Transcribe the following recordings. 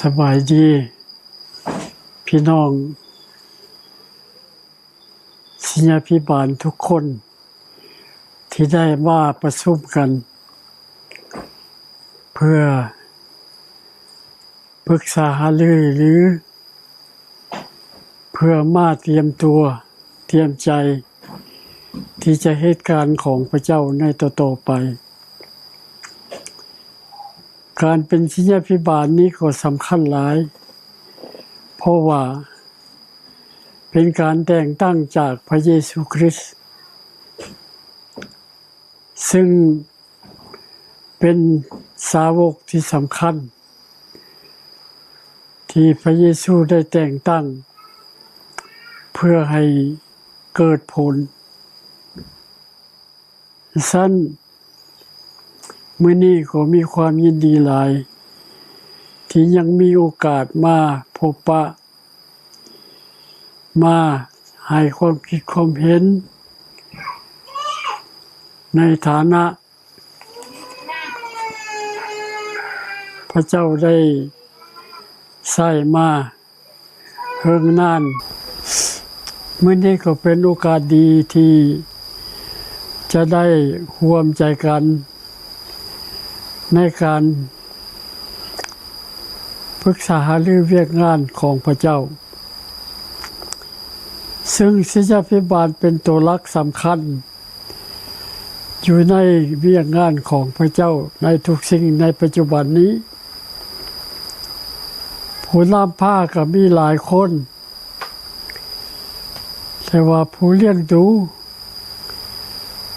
ສະບາຍດີພີ່ນ້ອງສິດຍາພິບານທຸກຄົນ ທີ່ໄດ້ມາປະຊຸມກັນ ເພື່ອປຶກສາຫາລື ຫຼື ເພື່ອມາຕຽມຕົວ ຕຽມໃຈ ທີ່ຈະເຮັດການຂອງພະເຈົ້າໃນຕໍ່ໆໄປ. ການເປັນສິດຍາພິບານນີ້ກໍສຳຄັນຫຼາຍ, ເພາະວ່າເປັນການແຕ່ງຕັ້ງຈາກພະເຢຊູຄຣິດ, ຊຶ່ງເປັນສາວົກທີ່ສຳຄັນ ທີ່ພະເຢຊູໄດ້ແຕ່ງຕັ້ງເພື່ອໃຫ້ເກີດຜົນ. ຊັ້ນ ມື້ນີ້ກໍມີຄວາມຍິນດີຫຼາຍ ທີ່ຍັງມີໂອກາດມາພົບປະ, ມາໃຫ້ຄວາມຄິດຄວາມເຫັນ ໃນຖານະ ພະເຈົ້າໄດ້ໃຊ້ມາເຮີງນານ. ມື້ນີ້ກໍເປັນໂອກາດດີທີ່ຈະໄດ້ຮ່ວມໃຈກັນໃນການປຶກສາຫາລືວຽກງານຂອງພະເຈົ້າ, ຊຶ່ງສິດຍາພິບານເປັນຕົວຫຼັກສຳຄັນ ຢູ່ໃນວຽກງານຂອງພະເຈົ້າໃນທຸກສິ່ງໃນປັດຈຸບັນນີ້. ຜູ້ນຳພາກໍມີຫຼາຍຄົນ, ແຕ່ວ່າຜູ້ລ້ຽງດູ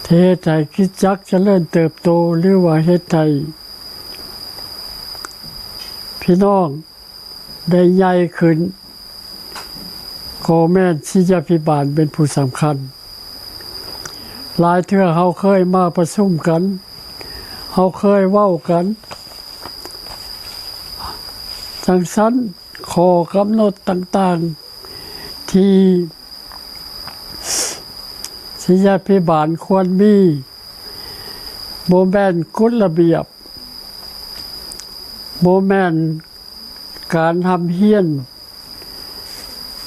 ທີ່ເຮັດໃຫ້ຄຣິສຕະຈັກຈະເລີນເຕີບໂຕ ຫຼືວ່າເຮັດໃຫ້ພີ່ນ້ອງ ໄດ້ໃຫຍ່ຂຶ້ນ ກໍແມ່ນສິດຍາພິບານເປັນຜູ້ສຳຄັນ. ຫຼາຍເທື່ອເຮົາເຄີຍມາປະຊຸມກັນ, ເຮົາເຄີຍເວົ້າກັນ. ຈັ່ງຊັ້ນ, ຂໍ້ກຳນົດຕ່າງໆທີ່ສິດຍາພິບານຄວນມີ ບໍ່ແມ່ນກົດລະບຽບ, ບໍ່ແມ່ນ ການຮ່ຳຮຽນ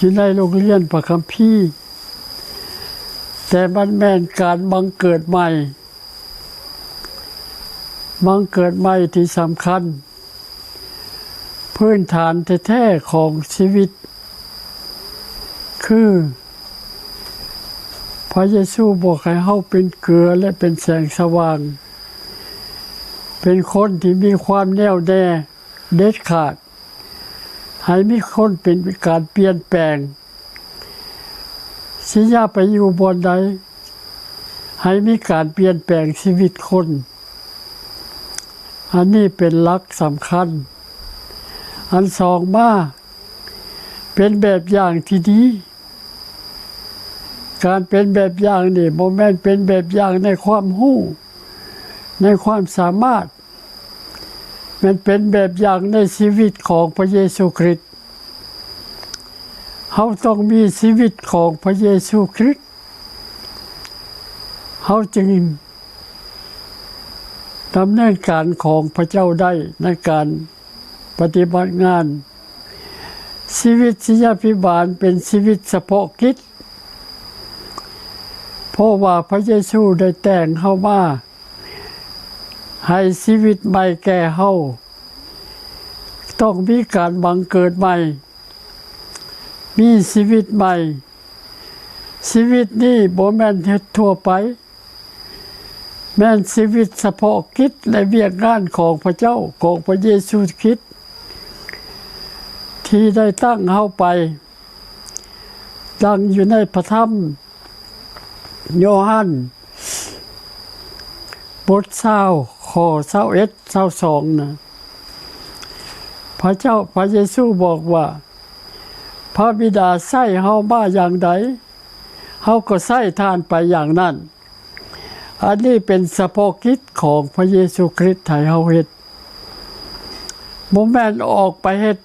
ຢູ່ໃນໂຮງຮຽນພະຄຳພີ, ແຕ່ມັນແມ່ນການບັງເກີດໃໝ່, ບັງເກີດໃໝ່ທີ່ສຳຄັນ. ພື້ນຖານແທ້ໆຂອງຊີວິດ ຄື ພະເຢຊູບອກໃຫ້ເຮົາເປັນເກືອ ແລະ ເປັນແສງສະຫວ່າງ, ເປັນຄົນທີ່ມີຄວາມແນ່ວແນ່ ເດັດຂາດ, ໃຫ້ມີຄົນເປັນການປ່ຽນແປງ. ຊິຍ້າຍໄປຢູ່ບ່ອນໃດ, ໃຫ້ມີການປ່ຽນແປງຊີວິດຄົນ. ອັນນີ້ເປັນຫຼັກສຳຄັນ. ອັນສອງມາ, ເປັນແບບຢ່າງທີ່ດີ. ການເປັນແບບຢ່າງນີ້ ບໍ່ແມ່ນເປັນແບບຢ່າງໃນຄວາມຮູ້, ໃນຄວາມສາມາດ, ແມ່ນເປັນແບບຢ່າງໃນຊີວິດຂອງພະເຢຊູຄຣິດ. ເຮົາຕ້ອງມີຊີວິດຂອງພະເຢຊູຄຣິດ, ເຮົາຈຶ່ງດຳເນີນການຂອງພະເຈົ້າໄດ້ໃນການປະຕິບັດງານ. ຊີວິດສິດຍາພິບານເປັນຊີວິດສະເພາະກິດ, ເພາະວ່າພະເຢຊູໄດ້ແຕ່ງເຮົາມາ ໃຫ້ຊີວິດໃໝ່ແກ່ເຮົາ, ຕ້ອງມີການບັງເກີດໃໝ່, ມີຊີວິດໃໝ່. ຊີວິດນີ້ບໍ່ແມ່ນເຮັດທົ່ວໄປ, ແມ່ນຊີວິດສະເພາະກິດ ແລະ ວຽກງານຂອງພະເຈົ້າ, ຂອງພະເຢຊູຄຣິດ ທີ່ໄດ້ຕັ້ງເຮົາໄປ. ດັ່ງຢູ່ໃນພະທຳໂຍຮັນ ບົດຊາວ ຂໍ້ຊາວເອັດ ຊາວສອງນະ, ພະເຈົ້າ ພະເຢຊູບອກວ່າ, ພະບິດາໃຊ້ເຮົາມາຢ່າງໃດ, ເຮົາກໍໃຊ້ທ່ານໄປຢ່າງນັ້ນ. ອັນນີ້ເປັນສະເພາະກິດຂອງພະເຢຊູຄຣິດໃຫ້ເຮົາເຮັດ, ບໍ່ແມ່ນອອກໄປເຮັດ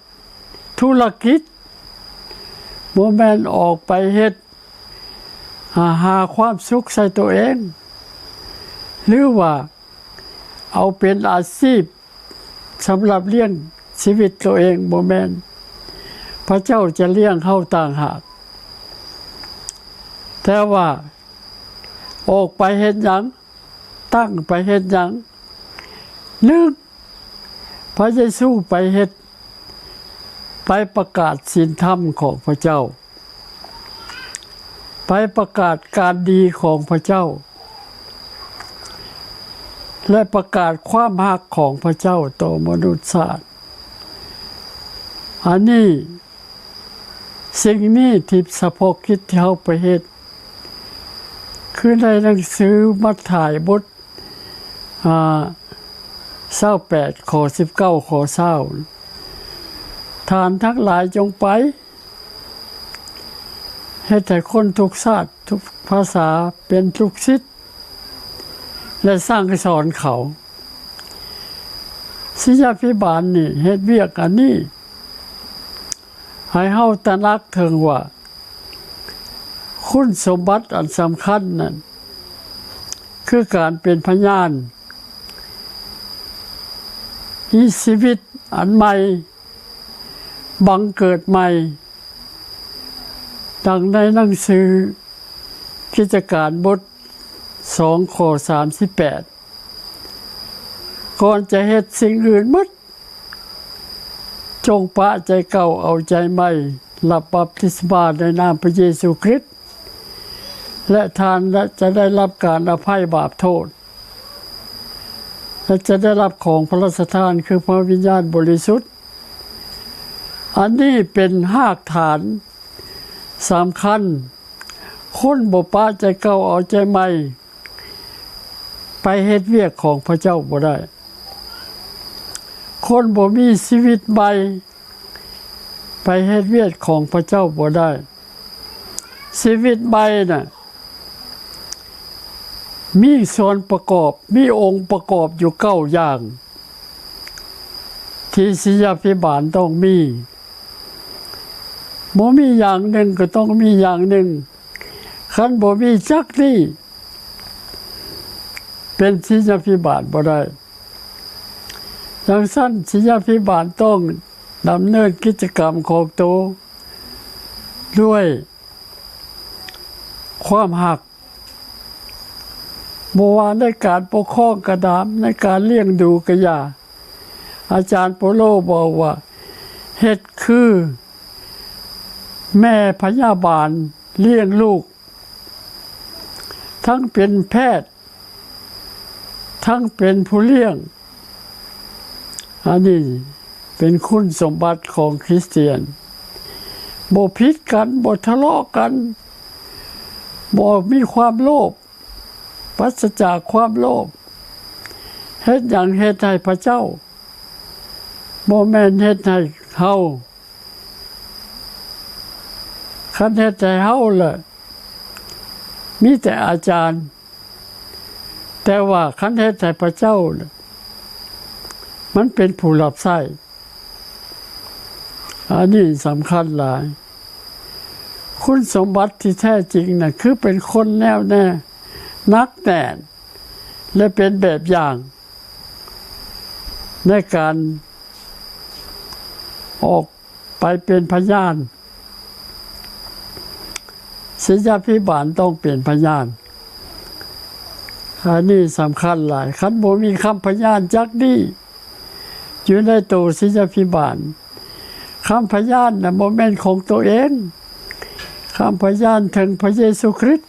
ທຸລະກິດ, ບໍ່ແມ່ນອອກໄປເຮັດ ຫາ ຫາຄວາມສຸກໃສ່ຕົວເອງ ຫຼືວ່າເອົາເປັນອາຊີບສຳລັບລ້ຽງຊີ ຊີວິດໂຕເອງ ບໍ່ແມ່ນ. ພະເຈົ້າຈະລ້ຽງເຮົາຕ່າງຫາກ. ແຕ່ວ່າອອກໄປເຮັດຫຍັງ? ຕັ້ງໄປເຮັດຫຍັງ? ໜຶ່ງ, ພະເຢຊູໄປເຮັດ, ໄປປະກາດສິນທຳຂອງພະເຈົ້າ, ໄປປະກາດການດີຂອງພະເຈົ້າ ແລະ ປະກາດຄວາມຮັກຂອງພະເຈົ້າຕໍ່ມະນຸດຊາດ. ອັນນີ້ ສິ່ງນີ້ທີ່ສະເພາະກິດທີ່ເຮົາໄປເຮັດ ຄືໃນໜັງສືມັດທາຍບົດ ອາ ຊາວແປດ ຂໍ້ສິບເກົ້າ ຂໍ້ຊາວ ທ່ານທັງຫຼາຍຈົ່ງໄປ ເຮັດໃຫ້ຄົນທຸກຊາດ ທຸກພາສາເປັນລູກສິດ ແລະ ສັ່ງສອນເຂົາ. ສິດຍາພິບານນີ້ເຮັດວຽກອັນນີ້ ໃຫ້ເຮົາຕະໜັກເຖິງວ່າ ຄຸນສົມບັດອັນສຳຄັນນັ້ນ ຄືການເປັນພະຍານ ມີຊີວິດອັນໃໝ່ ບັງເກີດໃໝ່ ດັ່ງໃນໜັງສືກິດຈະການບົດສອງ ຂໍ້ສາມສິບແປດ ກ່ອນຈະເຮັດສິ່ງອື່ນໝົດ ຈົ່ງປະໃຈເກົ່າເອົາໃຈໃໝ່ ຮັບບັບຕິສມາໃນນາມພະເຢຊູຄຣິດ ແລະ ທ່ານຈະໄດ້ຮັບການອະໄພບາບໂທດ ແລະ ຈະໄດ້ຮັບຂອງພະລາຊະທານ ຄືພະວິນຍານບໍລິສຸດ. ອັນນີ້ເປັນຮາກຖານສຳຄັນ. ຄົນບໍ່ປະໃຈເກົ່າເອົາໃຈໃໝ່ ໄປເຮັດວຽກຂອງພະເຈົ້າບໍ່ໄດ້. ຄົນບໍ່ມີຊີວິດໃໝ່ ໄປເຮັດວຽກຂອງພະເຈົ້າບໍ່ໄດ້. ຊີວິດໃໝ່ນະ ມີສ່ວນປະກອບ, ມີອົງປະກອບຢູ່ເກົ້າຢ່າງ ທີ່ສິດຍາພິບານຕ້ອງມີ. ບໍ່ມີຢ່າງໜຶ່ງກໍຕ້ອງມີຢ່າງໜຶ່ງ. ຄັນບໍ່ມີຈັກນີ້ ເປັນສິດຍາພິບານບໍ່ໄດ້. ຈັ່ງຊັ້ນ ສິດຍາພິບານຕ້ອງດຳເນີນກິດຈະກຳຂອງໂຕດ້ວຍຄວາມຮັກ. ບໍ່ວ່າໃນການປົກຄອງກະຕາມ, ໃນການລ້ຽງດູກະຢ່າ, ອາຈານໂປໂລບອກວ່າ ເຮັດຄືແມ່ພະຍາບານລ້ຽງລູກ, ທັງເປັນແພດ, ທັງເປັນຜູ້ລ້ຽງ. ອັນນີ້ເປັນຄຸນສົມບັດຂອງຄຣິສຕຽນ. ບໍ່ຜິດກັນ, ບໍ່ທະເລາະກັນ, ບໍ່ມີຄວາມໂລບ, ປາສະຈາກຄວາມໂລບ. ເຮັດຫຍັງເຮັດໃຫ້ພະເຈົ້າ, ບໍ່ແມ່ນເຮັດໃຫ້ເຮົາ. ຄັນເຮັດໃຫ້ເຮົາລະ ມີແຕ່ອາຈານ, ແຕ່ວ່າຄັນເຮັດໃຫ້ພະເຈົ້າລະ ມັນເປັນຜູ້ຮັບໃຊ້. ອັນນີ້ສຳຄັນຫຼາຍ. ຄຸນສົມບັດທີ່ແທ້ຈິງນະ ຄືເປັນຄົນແນ່ວແນ່, ໜັກແໜ້ນ ແລະ ເປັນແບບຢ່າງໃນການອອກໄປເປັນພະຍານ. ສິດຍາພິບານຕ້ອງເປັນພະຍານ. ອັນນີ້ສຳຄັນຫຼາຍ. ຄັນບໍ່ມີຄຳພະຍານຈັກນີ້ ຢູ່ໃນໂຕສິດຍາພິບານ. ຄຳພະຍານນະ ບໍ່ແມ່ນຂອງໂຕເອງ. ຄຳພະຍານເຖິງພະເຢຊູຄຣິດ.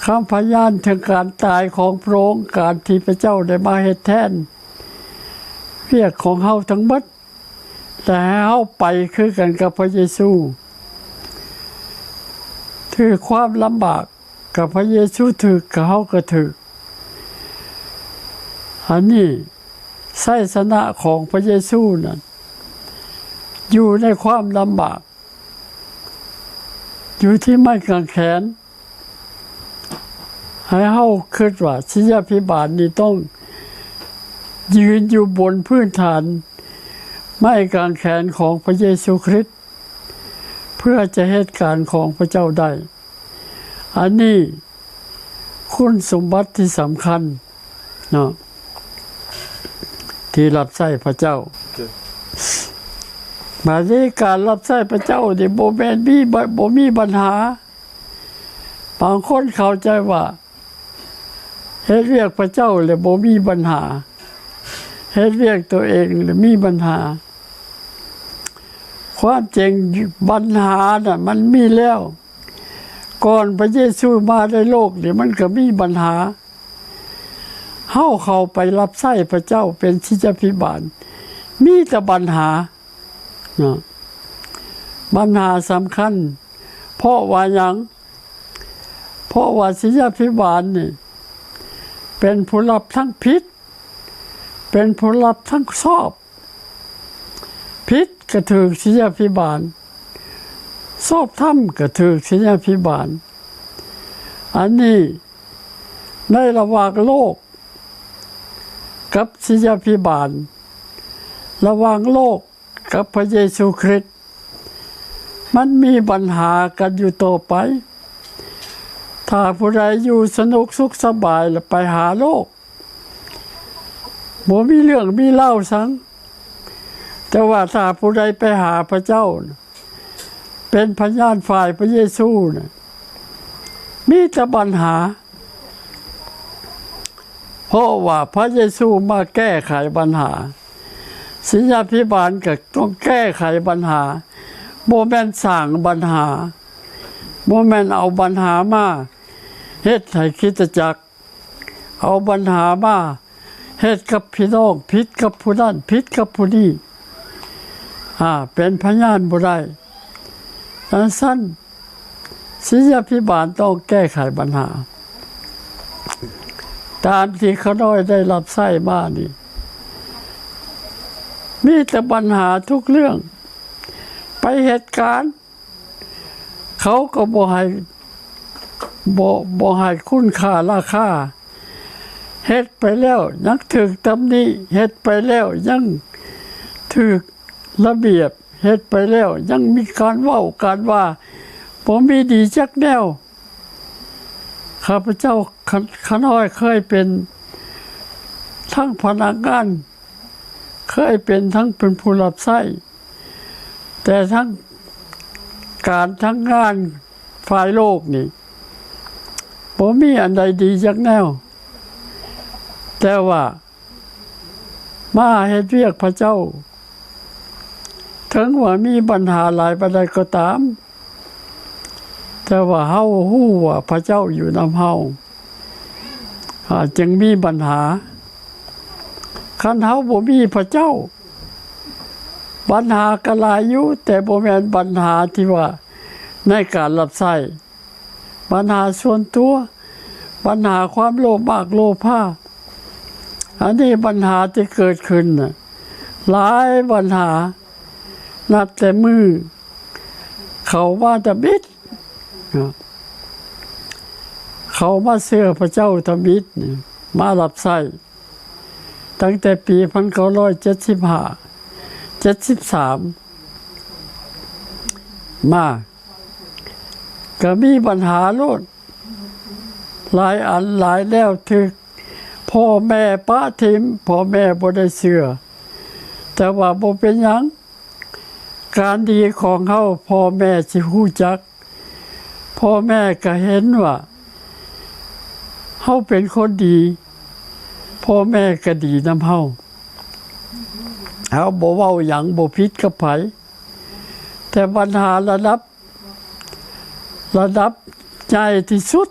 ຄຳພະຍານເຖິງການຕາຍຂອງພະອົງ, ການທີ່ພະເຈົ້າໄດ້ມາເຮັດແທນວຽກຂອງເຮົາທັງໝົດ, ແລະ ໃຫ້ເຮົາໄປຄືກັນກັບພະເຢຊູ. ຖືກຄວາມລຳບາກ ກັບພະເຢຊູຖືກ ກັບເຮົາກໍຖືກ. ອັນນີ້ ໄຊຊະນະຂອງພະເຢຊູນັ້ນ ຢູ່ໃນຄວາມລຳບາກ, ຢູ່ທີ່ໄມ້ກາງແຂນ. ໃຫ້ເຮົາຄິດວ່າ ສິດຍາພິບານນີ້ຕ້ອງຢືນຢູ່ບົນພື້ນຖານໄມ້ກາງແຂນຂອງພະເຢຊູຄຣິດ ເພື່ອຈະເຮັດການຂອງພະເຈົ້າໄດ້. ອັນນີ້ຄຸນສົມບັດທີ່ສຳຄັນເນາະ ທີ່ຮັບໃຊ້ພະເຈົ້າ. ບາດນີ້ການຮັບໃຊ້ພະເຈົ້ານີ້ບໍ່ແມ່ນມີ ບໍ່ມີບັນຫາ. ບາງຄົນເຂົ້າໃຈວ່າເຮັດວຽກພະເຈົ້າແລ້ວບໍ່ມີບັນຫາ, ເຮັດວຽກຕົວເອງແລ້ວມີບັນຫາ. ຄວາມຈິງບັນຫານະມັນມີແລ້ວ. ກ່ອນພະເຢຊູມາໃນໂລກນີ້ມັນກໍມີບັນຫາ. ເຮົາເຂົ້າໄປຮັບໃຊ້ພະເຈົ້າເປັນສິດຍາພິບານ ມີແຕ່ບັນຫາເນາະ, ບັນຫາສຳຄັນ. ເພາະວ່າຫຍັງ? ເພາະວ່າສິດຍາພິບານນີ້ເປັນຜູ້ຮັບທັງຜິດ ເປັນຜູ້ຮັບທັງຊອບ. ຜິດກໍຖືກສິດຍາພິບານ, ຊອບທຳກໍຖືກສິດຍາພິບານ. ອັນນີ້ໃນລະຫວ່າງໂລກກັບສິດຍາພິບານ, ລະຫວ່າງໂລກກັບພະເຢຊູຄຣິດ ມັນມີບັນຫາກັນຢູ່ຕໍ່ໄປ. ຖ້າຜູ້ໃດຢູ່ສະໜຸກສຸກສະບາຍ ແລ້ວໄປຫາໂລກ ບໍ່ມີເລື່ອງມີລາວສັງ. ແຕ່ວ່າຖ້າຜູ້ໃດໄປຫາພະເຈົ້າ ເປັນພະຍານຝ່າຍພະເຢຊູນະ ມີແຕ່ບັນຫາ. ເພາະວ່າພະເຢຊູມາແກ້ໄຂບັນຫາ, ສິດຍາພິບານກໍຕ້ອງແກ້ໄຂບັນຫາ, ບໍ່ແມ່ນສ້າງບັນຫາ, ບໍ່ແມ່ນເອົາບັນຫາມາເຮັດໃຫ້ຄຣິສຕະຈັກ, ເອົາບັນຫາມາເຮັດກັບພີ່ນ້ອງ, ຜິດກັບຜູ້ນັ້ນ, ຜິດກັບຜູ້ນີ້, ອາ, ເປັນພະຍານບໍ່ໄດ້. ຈັ່ງຊັ້ນ ສິດຍາພິບານຕ້ອງແກ້ໄຂບັນຫາ. ຕາມທີ່ຂ້ານ້ອຍໄດ້ຮັບໃຊ້ມານີ້ ມີແຕ່ບັນຫາທຸກເລື່ອງ. ໄປເຮັດການ ເຂົາກໍບໍ່ໃຫ້ ບໍ່ ບໍ່ໃຫ້ຄຸນຄ່າລາຄາ. ເຮັດໄປແລ້ວຍັງຖືກຕຳໜິ, ເຮັດໄປແລ້ວຍັງຖືກລະບຽບ, ເຮັດໄປແລ້ວຍັງມີການເວົ້າການວ່າ ບໍ່ມີດີຈັກແນວ. ຂ້າພະເຈົ້າ ຂ້າ ຂ້ານ້ອຍເຄີຍເປັນທັງພະນັກງານ, ເຄີຍເປັນທັງເປັນຜູ້ຮັບໃຊ້, ແຕ່ທັງການທັງງານຝ່າຍໂລກນີ້ ບໍ່ມີອັນໃດດີຈັກແນວ. ແຕ່ວ່າມາເຮັດວຽກພະເຈົ້າ, ເຖິງວ່າມີບັນຫາຫຼາຍປານໃດກໍຕາມ, ແຕ່ວ່າເຮົາຮູ້ວ່າພະເຈົ້າຢູ່ນຳເຮົາ, ອາ, ຈຶ່ງມີບັນຫາ. ຄັນເຮົາບໍ່ມີພະເຈົ້າ, ບັນຫາກໍຫຼາຍຢູ່, ແຕ່ບໍ່ແມ່ນບັນຫາທີ່ວ່າໃນການຮັບໃຊ້, ບັນຫາສ່ວນຕົວ, ບັນຫາຄວາມໂລບມາກໂລພາ. ອັນນີ້ບັນຫາທີ່ເກີດຂຶ້ນນະ ຫຼາຍບັນຫາ, ນັບແຕ່ມື້ເຂົ້າມາທຳອິດ, ເຂົ້າມາເຊື່ອພະເຈົ້າທຳອິດ, ມາຮັບໃຊ້ ຕັ້ງແຕ່ປີພັນເກົ້າຮ້ອຍເຈັດສິບຫ້າ ເຈັດສິບສາມ ມາ ກໍມີບັນຫາໂລດ, ຫຼາຍອັນຫຼາຍແນວ, ຖືກພໍ່ແມ່ປະຖິ້ມ, ພໍ່ແມ່ບໍ່ໄດ້ເຊື່ອ. ແຕ່ວ່າບໍ່ເປັນຫຍັງ, ການດີຂອງເຮົາ ພໍ່ແມ່ຊິຮູ້ຈັກ, ພໍ່ແມ່ກໍເຫັນວ່າເຮົາເປັນຄົນດີ, ພໍ່ແມ່ກໍດີນຳເຮົາ. ເຮົາບໍ່ເວົ້າຫຍັງ, ບໍ່ຜິດກັບໃຜ. ແຕ່ບັນຫາລະດັບ ລະດັບໃຫຍ່ທີ່ສຸດ,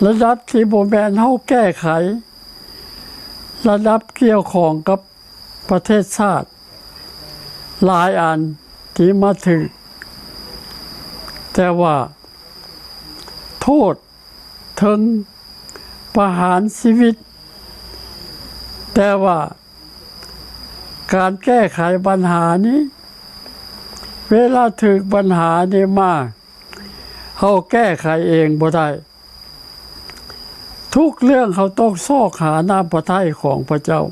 ລະດັບທີ່ບໍ່ແມ່ນເຮົາແກ້ໄຂ, ລະດັບກ່ຽວຂ້ອງກັບປະເທດຊາດ ຫຼາຍອັນທີ່ມາຖືກ, ແຕ່ວ່າໂທດເຖິງປະຫານຊີວິດ, ແຕ່ວ່າ ການແກ້ໄຂບັນຫານີ້, ເວລາຖືກບັນຫານີ້ມາ, ເຮົາແກ້ໄຂເອງບໍ່ໄດ້. ທຸກເລື່ອງເຮົາຕ້ອງຊອກຫານ້ຳພະໄທຂອງພະເຈົ້າ,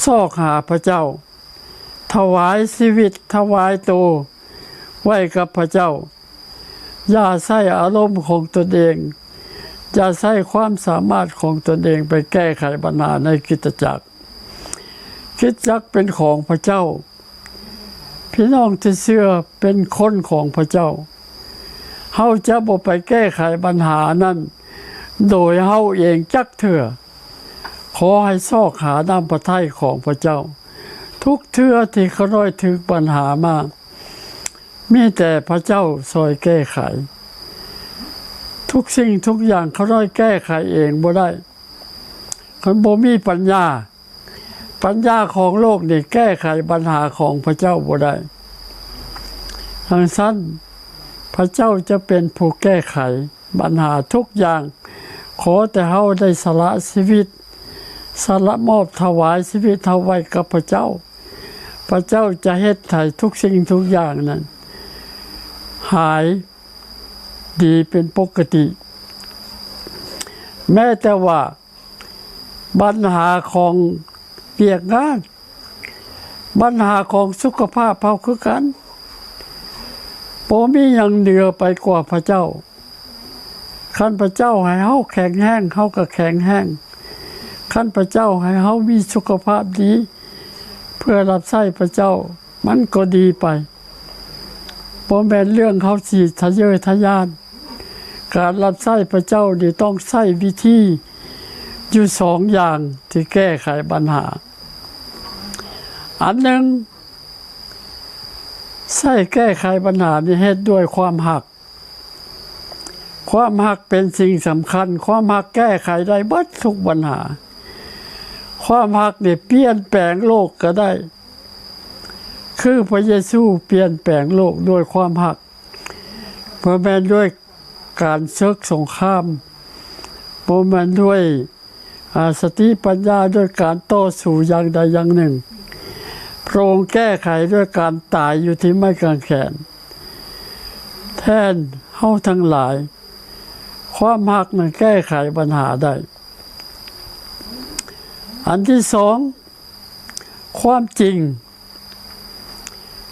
ຊອກຫາພະເຈົ້າ, ຖວາຍຊີວິດ, ຖວາຍໂຕໄວ້ກັບພະເຈົ້າ. ຢ່າໃຊ້ອາລົມຂອງຕົນເອງ, ຢ່າໃຊ້ຄວາມສາມາດຂອງຕົນເອງໄປແກ້ໄຂບັນຫາໃນຄຣິສຕະຈັກ. ຄຣິສຕະຈັກເປັນຂອງພະເຈົ້າ, ພີ່ນ້ອງທີ່ເຊື່ອເປັນຄົນຂອງພະເຈົ້າ, ເຮົາຈະບໍ່ໄປແກ້ໄຂບັນຫານັ້ນໂດຍເຮົາເອງຈັກເທື່ອ. ຂໍໃຫ້ຊອກຫານ້ຳພະໄທຂອງພະເຈົ້າ. ທຸກເທື່ອທີ່ຂ້ານ້ອຍຖືກບັນຫາມາ, ມີແຕ່ພະເຈົ້າຊ່ອຍແກ້ໄຂ. ທຸກສິ່ງທຸກຢ່າງຂ້ານ້ອຍແກ້ໄຂເອງບໍ່ໄດ້. ຄັນບໍ່ມີປັນຍາ, ປັນຍາຂອງໂລກນີ້ແກ້ໄຂບັນຫາຂອງພະເຈົ້າບໍ່ໄດ້. ດັ່ງຊັ້ນ, ພະເຈົ້າຈະເປັນຜູ້ແກ້ໄຂບັນຫາທຸກຢ່າງ. ຂໍແຕ່ເຮົາໄດ້ສະຫຼະຊີວິດ, ສະຫຼະມອບຖວາຍຊີວິດເຮົາໄວ້ກັບພະເຈົ້າ. ພະເຈົ້າຈະເຮັດໃຫ້ທຸກສິ່ງທຸກຢ່າງນັ້ນຫາຍດີເປັນປົກກະຕິ. ແມ້ແຕ່ວ່າບັນຫາຂອງວຽກງານ, ບັນຫາຂອງສຸຂະພາບເຮົາຄືກັນ, ບໍ່ມີຫຍັງເໜືອໄປກວ່າພະເຈົ້າ. ຄັນພະເຈົ້າໃຫ້ເຮົາແຂງແຮງ, ເຮົາກໍແຂງແຮງ. ຄັນພະເຈົ້າໃຫ້ເຮົາມີສຸຂະພາບດີ ເພື່ອຮັບໃຊ້ພະເຈົ້າ, ມັນກໍດີໄປ. ບໍ່ແມ່ນເລື່ອງເຮົາຊິທະເຍີທະຍານ. ການຮັບໃຊ້ພະເຈົ້ານີ້ຕ້ອງໃຊ້ວິທີຢູ່ສອງຢ່າງທີ່ແກ້ໄຂບັນຫາ. ອັນໜຶ່ງ, ໃຊ້ແກ້ໄຂບັນຫານີ້ເຮັດດ້ວຍຄວາມຮັກ. ຄວາມຮັກເປັນສິ່ງສຳຄັນ. ຄວາມຮັກແກ້ໄຂໄດ້ເບິດທຸກບັນຫາ. ຄວາມຮັກນີ້ປ່ຽນແປງໂລກກໍໄດ້, ຄືພະເຢຊູປ່ຽນແປງໂລກດ້ວຍຄວາມຮັກ. ບໍ່ແມ່ນດ້ວຍການເສິກສົງຄາມ, ບໍ່ແມ່ນດ້ວຍ ອາ ສະຕິປັນຍາດ້ວຍການຕໍ່ສູ້ຢ່າງໃດຢ່າງໜຶ່ງ. ພະອົງແກ້ໄຂດ້ວຍການຕາຍຢູ່ທີ່ໄມ້ກາງແຂນ ແທນເຮົາທັງຫຼາຍ. ຄວາມຮັກນັ້ນແກ້ໄຂບັນຫາໄດ້. ອັນທີສອງ, ຄວາມຈິງ.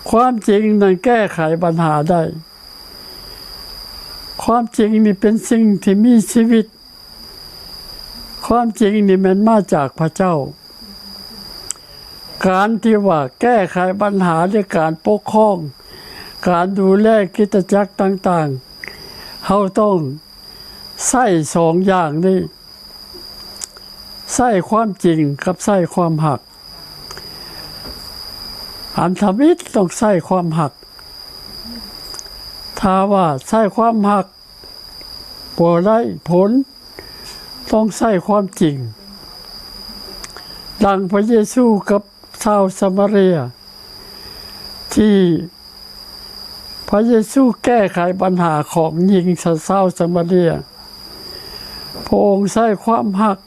ຄວາມຈິງນັ້ນແກ້ໄຂບັນຫາໄດ້. ຄວາມຈິງນີ້ເປັນສິ່ງທີ່ມີຊີວິດ. ຄວາມຈິງນີ້ແມ່ນມາຈາກພະເຈົ້າ. ການທີ່ວ່າແກ້ໄຂບັນຫາດ້ວຍການປົກຄອງ, ການດູແລກິດຕະຈັກຕ່າງໆ, ເຮົາຕ້ອງໃຊ້ສອງຢ່າງນີ້, ໃຊ້ຄວາມຈິງກັບໃຊ້ຄວາມຮັກ. ອັນທຳອິດຕ້ອງໃຊ້ຄວາມຮັກ. ຖ້າວ່າໃຊ້ຄວາມຮັກ ບໍ່ໄດ້ຜົນ, ຕ້ອງໃຊ້ຄວາມຈິງ. ດັ່ງພະເຢຊູກັບຊາວສະມາເຣຍ ທີ່ພະເຢຊູແກ້ໄຂບັນຫາຂອງຍິງຊາວສະມາເຣຍ. ພະອົງໃຊ້ຄວາມຮັກ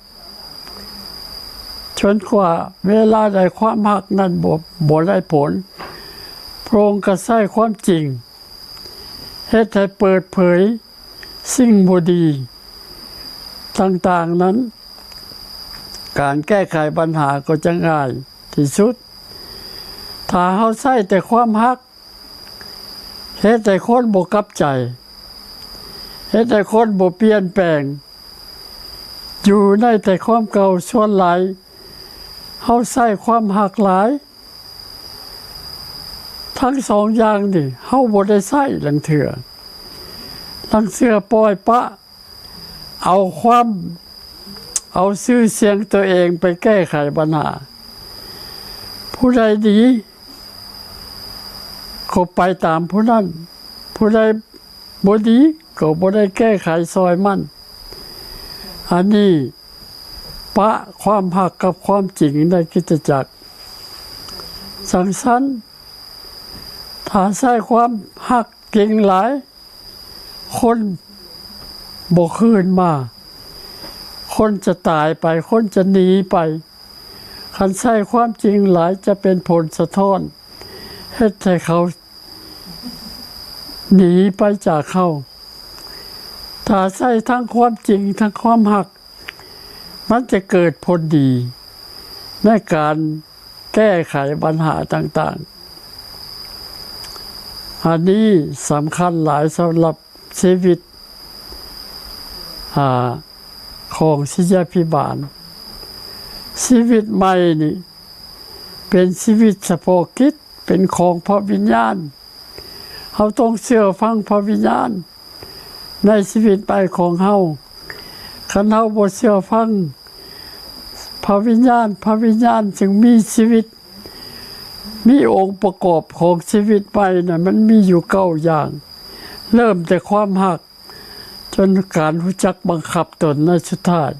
ຈົນກວ່າເວລາໃດຄວາມຮັກນັ້ນບໍ່, ບໍ່ໄດ້ຜົນ, ພະອົງກໍໃຊ້ຄວາມຈິງ ເຮັດໃຫ້ເປີດເຜີຍສິ່ງບໍ່ດີຕ່າງໆນັ້ນ, ການແກ້ໄຂບັນຫາກໍຈະງ່າຍທີ່ສຸດ. ຖ້າເຮົາໃຊ້ແຕ່ຄວາມຮັກ, ເຮັດໃຫ້ຄົນບໍ່ກັບໃຈ, ເຮັດໃຫ້ຄົນບໍ່ປ່ຽນແປງ, ຢູ່ໃນແຕ່ຄວາມເກົ່າ. ສ່ວນຫຼາຍເຮົາໃຊ້ຄວາມຮັກຫຼາຍ. ທັງສອງຢ່າງນີ້ເຮົາບໍ່ໄດ້ໃຊ້ລາງເທື່ອ. ລາງເທື່ອປ່ອຍປະ ເອົາຄວາມ, ເອົາຊື່ສຽງຕົວເອງໄປແກ້ໄຂບັນຫາ. ຜູ້ໃດດີກໍໄປຕາມຜູ້ນັ້ນ, ຜູ້ໃດບໍ່ດີກໍບໍ່ໄດ້ແກ້ໄຂຊ່ອຍມັນ. ອັນນີ້ປະຄວາມຮັກກັບຄວາມຈິງໃນຄຣິສຕະຈັກ. ຈັ່ງຊັ້ນ, ຖ້າໃຊ້ຄວາມຮັກ ເກັ່ງຫຼາຍ, ຄົນບໍ່ຄືນມາ, ຄົນຈະຕາຍໄປ, ຄົນຈະໜີໄປ. ຄັນໃຊ້ຄວາມຈິງຫຼາຍຈະເປັນຜົນສະທ້ອນ, ເຮັດໃຫ້ເຂົາໜີໄປຈາກເຮົາ. ຖ້າໃຊ້ທັງຄວາມຈິງທັງຄວາມຮັກ, ມັນຈະເກີດຜົນດີໃນການແກ້ໄຂບັນຫາຕ່າງໆ. ອັນນີ້ສຳຄັນຫຼາຍສຳລັບຊີວິດ, ອາ, ຂອງສິດຍາພິບານ. ຊີວິດໃໝ່ນີ້ເປັນຊີວິດສະເພາະກິດ, ເປັນຂອງພະວິນຍານ. ເຮົາຕ້ອງເຊື່ອຟັງພະວິນຍານໃນຊີວິດໃໝ່ຂອງເຮົາ. ຄັນເຮົາບໍ່ເຊື່ອຟັງພະວິນຍານ, ພະວິນຍານຈຶ່ງມີຊີວິດ, ມີອົງປະກອບຂອງຊີວິດໃໝ່ນະ ມັນມີຢູ່ເກົ້າຢ່າງ, ເລີ່ມແຕ່ຄວາມຮັກ ຈົນການຮູ້ຈັກບັງຄັບຕົນໃນສຸດທ້າຍ.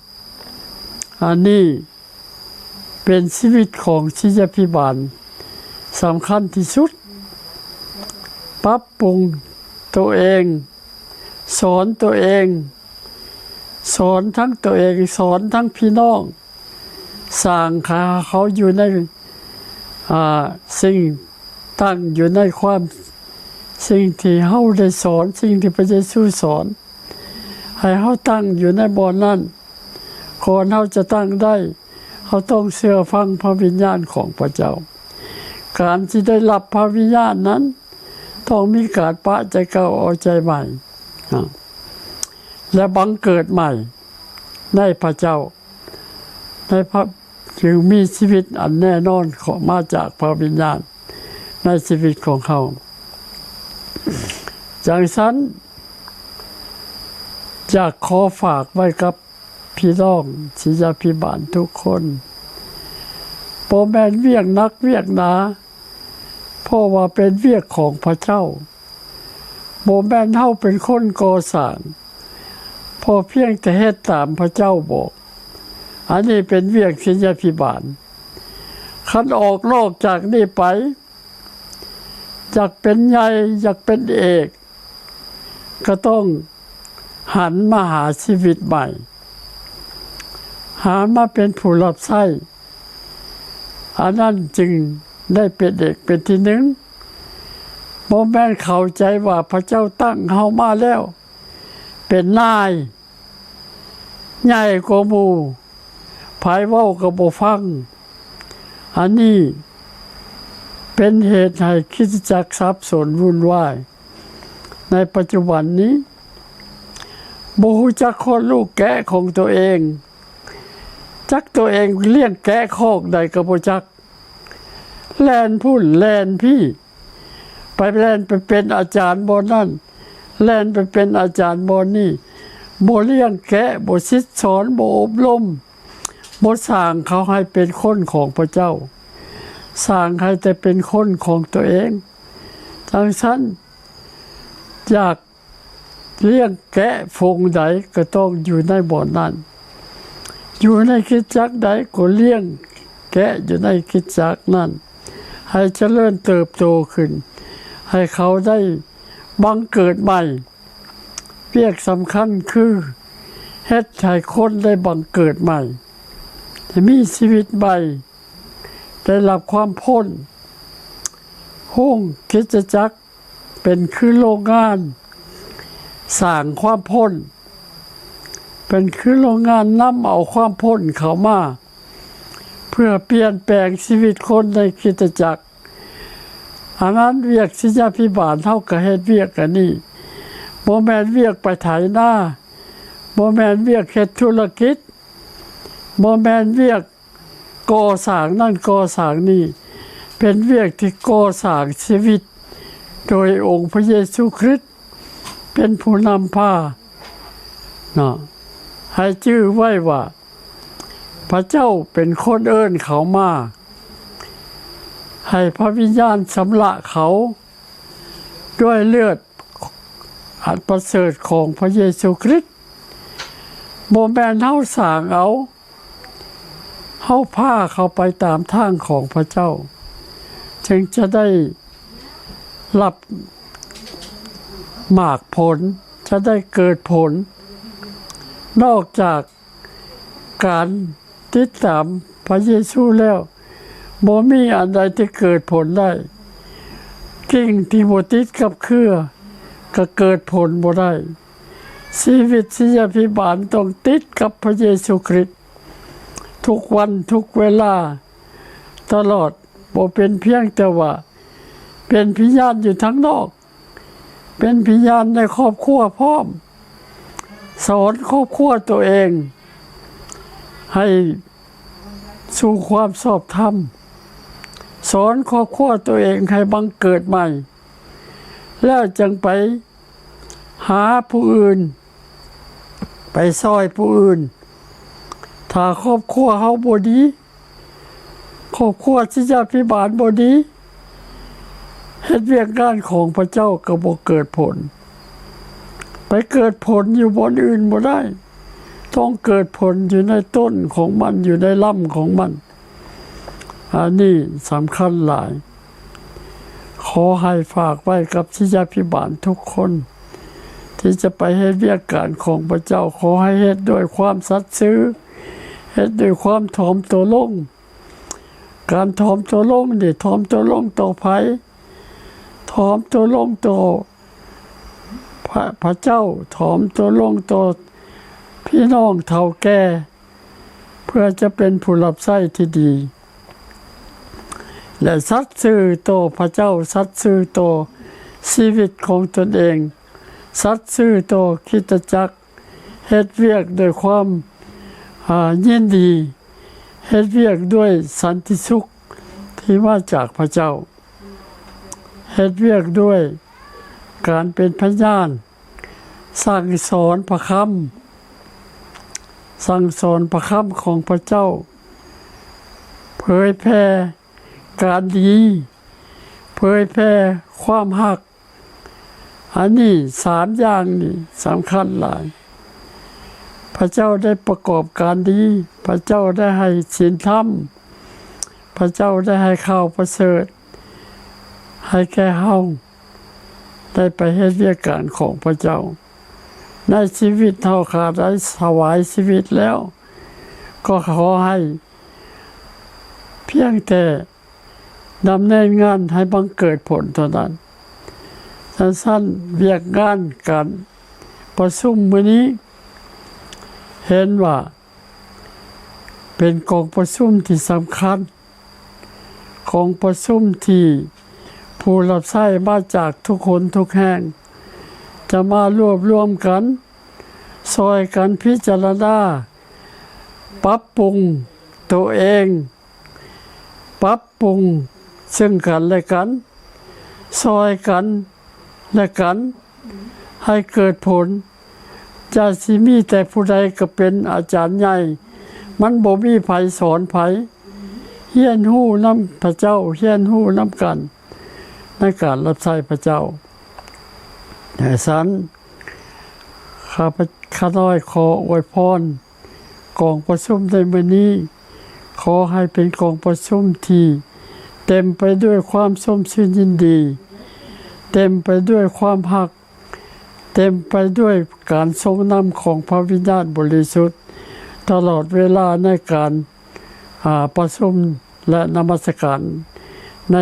ອັນນີ້ເປັນຊີວິດຂອງສິດຍາພິບານສຳຄັນທີ່ສຸດ. ປັບປຸງໂຕເອງ, ສອນໂຕເອງ, ສອນທັງໂຕເອງ, ສອນທັງພີ່ນ້ອງ, ສ້າງໃຫ້ເຂົາຢູ່ໃນ ອາ ສິ່ງ ຕັ້ງຢູ່ໃນຄວາມ ສິ່ງທີ່ເຮົາໄດ້ສອນ, ສິ່ງທີ່ພະເຢຊູສອນ, ໃຫ້ເຮົາຕັ້ງຢູ່ໃນບ່ອນນັ້ນ. ກ່ອນເຮົາຈະຕັ້ງໄດ້, ເຮົາຕ້ອງເຊື່ອຟັງພະວິນຍານຂອງພະເຈົ້າ. ການທີ່ໄດ້ຮັບພະວິນຍານນັ້ນ ຕ້ອງມີການປະໃຈເກົ່າເອົາໃຈໃໝ່ ອາ ແລະ ບັງເກີດໃໝ່ໃນພະເຈົ້າ, ໃນພະ ຈຶ່ງມີຊີວິດອັນແນ່ນອນເຂົ້າມາຈາກພະວິນຍານໃນຊີວິດຂອງເຮົາ. ຈັ່ງຊັ້ນ, ຢາກຂໍຝາກໄວ້ກັບພີ່ນ້ອງສິດຍາພິບານທຸກຄົນ, ບໍ່ແມ່ນວຽກໜັກວຽກໜາ, ເພາະວ່າເປັນວຽກຂອງພະເຈົ້າ. ບໍ່ແມ່ນເຮົາເປັນຄົນກໍ່ສ້າງ, ພໍພຽງແຕ່ເຮັດຕາມພະເຈົ້າບອກ. ອັນນີ້ເປັນວຽກສິດຍາພິບານ. ຄັນອອກນອກຈາກນີ້ໄປ, ຢາກເປັນໃຫຍ່, ຢາກເປັນເອກ, ກໍຕ້ອງຫັນມາຫາຊີວິດໃໝ່, ຫັນມາເປັນຜູ້ຮັບໃຊ້. ອັນນັ້ນຈຶ່ງໄດ້ເປັນເອກເປັນທີໜຶ່ງ. ບໍ່ແມ່ນເຂົ້າໃຈວ່າພະເຈົ້າຕັ້ງເຮົາມາແລ້ວເປັນນາຍໃຫຍ່ກວ່າໝູ່, ໃຜເວົ້າກໍບໍ່ຟັງ. ອັນນີ້ເປັນເຫດໃຫ້ຄຣິສຕະຈັກສັບສົນວຸ່ນວາຍໃນປັດຈຸບັນນີ້. ບໍ່ຮູ້ຈັກຄອກລູກແກະຂອງຕົວເອງ, ຈັກຕົວເອງລ້ຽງແກະຄອກໃດກໍບໍ່ຈັກ, ແລ່ນພຸ້ນແລ່ນພີ້, ໄປແລ່ນໄປເປັນອາຈານບ່ອນນັ້ນ, ແລ່ນໄປເປັນອາຈານບ່ອນນີ້, ບໍ່ລ້ຽງແກະ, ບໍ່ສິດສອນ, ບໍ່ອົບຮົມ, ບໍ່ສ້າງເຂົາໃຫ້ເປັນຄົນຂອງພະເຈົ້າ, ສ້າງໃຫ້ແຕ່ເປັນຄົນຂອງຕົວເອງ. ຈັ່ງຊັ້ນ, ຢາກ ລ້ຽງແກະຝູງໃດກໍຕ້ອງຢູ່ໃນບ່ອນນັ້ນ, ຢູ່ໃນຄຣິສຕະຈັກໃດກໍລ້ຽງແກະຢູ່ໃນຄຣິສຕະຈັກນັ້ນ, ໃຫ້ຈະເລີນເຕີບໂຕຂຶ້ນ, ໃຫ້ເຂົາໄດ້ບັງເກີດໃໝ່. ວຽກສຳຄັນຄືເຮັດໃຫ້ຄົນໄດ້ບັງເກີດໃໝ່, ໄດ້ມີຊີວິດໃໝ່, ໄດ້ຮັບຄວາມພົ້ນ. ໂຮງຄຣິສຕະຈັກ ເປັນຄືໂລງງານສ້າງຄວາມພົ້ນ, ເປັນຄືໂລງງານນຳເອົາຄວາມພົ້ນເຂົ້າມາ ເພື່ອປ່ຽນແປງຊີວິດຄົນໃນຄຣິສຕະຈັກ. ອັນນັ້ນວຽກສິດຍາພິບານເຮົາກໍເຮັດວຽກອັນນີ້, ບໍ່ແມ່ນວຽກໄປໄຖນາ, ບໍ່ແມ່ນວຽກເຮັດທຸລະກິດ, ບໍ່ແມ່ນວຽກ ກໍ່ສ້າງນັ້ນກໍ່ສ້າງນີ້, ເປັນວຽກທີ່ກໍ່ສ້າງຊີວິດໂດຍອົງພະເຢຊູຄຣິດເປັນຜູ້ນຳພາເນາະ. ໃຫ້ຈື່ໄວ້ວ່າ ພະເຈົ້າເປັນຄົນເອີ້ນເຂົາມາ, ໃຫ້ພະວິນຍານຊຳລະເຂົາດ້ວຍເລືອດອັນປະເສີດຂອງພະເຢຊູຄຣິດ. ບໍ່ແມ່ນເຮົາສ້າງເອົາ, ເຮົາພາເຂົາໄປຕາມທາງຂອງພະເຈົ້າ, ຈຶ່ງຈະໄດ້ຮັບໝາກຜົນ, ຈະໄດ້ເກີດຜົນ. ນອກຈາກການຕິດຕາມພະເຢຊູແລ້ວ, ບໍ່ມີອັນໃດທີ່ເກີດຜົນໄດ້. ກິ່ງທີ່ບໍ່ຕິດກັບເຄືອ ກໍເກີດຜົນບໍ່ໄດ້. ຊີວິດສິດຍາພິບານຕ້ອງຕິດກັບພະເຢຊູຄຣິດ ທຸກວັນທຸກເວລາຕະຫຼອດ, ບໍ່ເປັນພຽງແຕ່ວ່າເປັນພະຍານຢູ່ທາງນອກ, ເປັນພະຍານໃນຄອບຄົວພ້ອມ, ສອນຄອບຄົວໂຕເອງໃຫ້ ສູ່ຄວາມຊອບທຳ, ສອນຄອບຄົວຕົວເອງໃຫ້ບັງເກີດໃໝ່ ແລ້ວຈຶ່ງໄປຫາຜູ້ອື່ນ, ໄປຊ່ອຍຜູ້ອື່ນ. ຖ້າຄອບຄົວເຮົາບໍ່ດີ, ຄອບຄົວສິດຍາພິບານບໍ່ດີ, ເຮັດວຽກງານຂອງພະເຈົ້າກໍບໍ່ເກີດຜົນ. ໄປເກີດຜົນຢູ່ບ່ອນອື່ນບໍ່ໄດ້, ຕ້ອງເກີດຜົນຢູ່ໃນຕົ້ນຂອງມັນ, ຢູ່ໃນລຳຂອງມັນ. ອັນນີ້ສຳຄັນຫຼາຍ. ຂໍໃຫ້ຝາກໄວ້ກັບສິດຍາພິບານທຸກຄົນ ທີ່ຈະໄປເຮັດວຽກການຂອງພະເຈົ້າ. ຂໍໃຫ້ເຮັດດ້ວຍຄວາມສັດຊື່, ເຮັດດ້ວຍຄວາມຖ່ອມຕົວລົງ. ການຖ່ອມຕົວລົງນີ້, ຖ່ອມຕົວລົງຕໍ່ໃຜ? ຖ່ອມຕົວລົງຕໍ່ພະ, ພະເຈົ້າ, ຖ່ອມຕົວລົງຕໍ່ພີ່ນ້ອງເຖົ້າແກ່, ເພື່ອຈະເປັນຜູ້ຮັບໃຊ້ທີ່ດີ ແລະ ສັດຊື່ຕໍ່ພະເຈົ້າ, ສັດຊື່ຕໍ່ຊີວິດຂອງຕົນເອງ, ສັດຊື່ຕໍ່ຄຣິສຕະຈັກ, ເຮັດວຽກດ້ວຍຄວາມ, ອາ, ຍິນດີ, ເຮັດວຽກດ້ວຍສັນຕິສຸກທີ່ມາຈາກພະເຈົ້າ, ເຮັດວຽກດ້ວຍການເປັນພະຍານ, ສັ່ງສອນພະຄຳ, ສັ່ງສອນພະຄຳຂອງພະເຈົ້າ, ເຜີຍແຜ່ການດີ, ເຜີຍແຜ່ຄວາມຮັກ. ອັນນີ້ສາມຢ່າງນີ້ສຳຄັນຫຼາຍ. ພະເຈົ້າໄດ້ປະກອບການດີ, ພະເຈົ້າໄດ້ໃຫ້ສິນທຳ, ພະເຈົ້າໄດ້ໃຫ້ຂ່າວປະເສີດໃຫ້ແກ່ເຮົາ ໄດ້ໄປເຮັດວຽກການຂອງພະເຈົ້າ. ໃນຊີວິດເຮົາຂ້າໄດ້ຖວາຍຊີວິດແລ້ວ, ກໍຂໍໃຫ້ພຽງແຕ່ດຳເນີນງານໃຫ້ບັງເກີດຜົນເທົ່ານັ້ນ. ຊັ້ນໆ ວຽກງານການປະຊຸມມື້ນີ້ ເຫັນວ່າເປັນກອງປະຊຸມທີ່ສຳຄັນ, ກອງປະຊຸມທີ່ຜູ້ຮັບໃຊ້ມາຈາກທຸກຄົນທຸກແຫ່ງ ຈະມາລວບລວມກັນ, ຊ່ອຍກັນພິຈາລະນາ, ປັບປຸງໂຕເອງ, ປັບປຸງເຊິ່ງກັນແລະກັນ, ຊ່ອຍກັນແລະກັນໃຫ້ເກີດຜົນ. ຢ່າຊິມີແຕ່ຜູ້ໃດກໍເປັນອາຈານໃຫຍ່, ມັນບໍ່ມີໃຜສອນໃຜ. ຮຽນຮູ້ນຳພະເຈົ້າ, ຮຽນຮູ້ນຳກັນໃນການຮັບໃຊ້ພະເຈົ້າ. ແຕ່ຊັ້ນ ຂ້າພະ, ຂ້ານ້ອຍຂໍອວຍພອນກອງປະຊຸມໃນມື້ນີ້, ຂໍໃຫ້ເປັນກອງປະຊຸມທີ່ເຕັມໄປດ້ວຍຄວາມຊົມຊື່ນຍິນດີ, ເຕັມໄປດ້ວຍຄວາມຮັກ, ເຕັມໄປດ້ວຍການຊົງນຳຂອງພະວິນຍານບໍລິສຸດ ຕະຫຼອດເວລາໃນການ, ອາ, ປະຊຸມ ແລະ ນະມັດສະການໃນ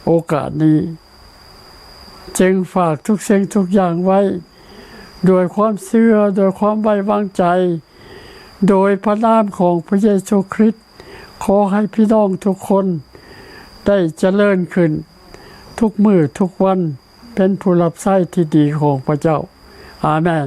ໂອກາດນີ້. ຈຶ່ງຝາກທຸກສິ່ງທຸກຢ່າງໄວ້ດ້ວຍຄວາມເຊື່ອ, ດ້ວຍຄວາມໄວ້ວາງໃຈ, ໂດຍພະນາມຂອງພະເຢຊູຄຣິດ, ຂໍໃຫ້ພີ່ນ້ອງທຸກຄົນໄດ້ຈະເລີນຂຶ້ນທຸກມື້ທຸກວັນ, ເປັນຜູ້ຮັບໃຊ້ທີ່ດີຂອງພະເຈົ້າ. ອາເມນ.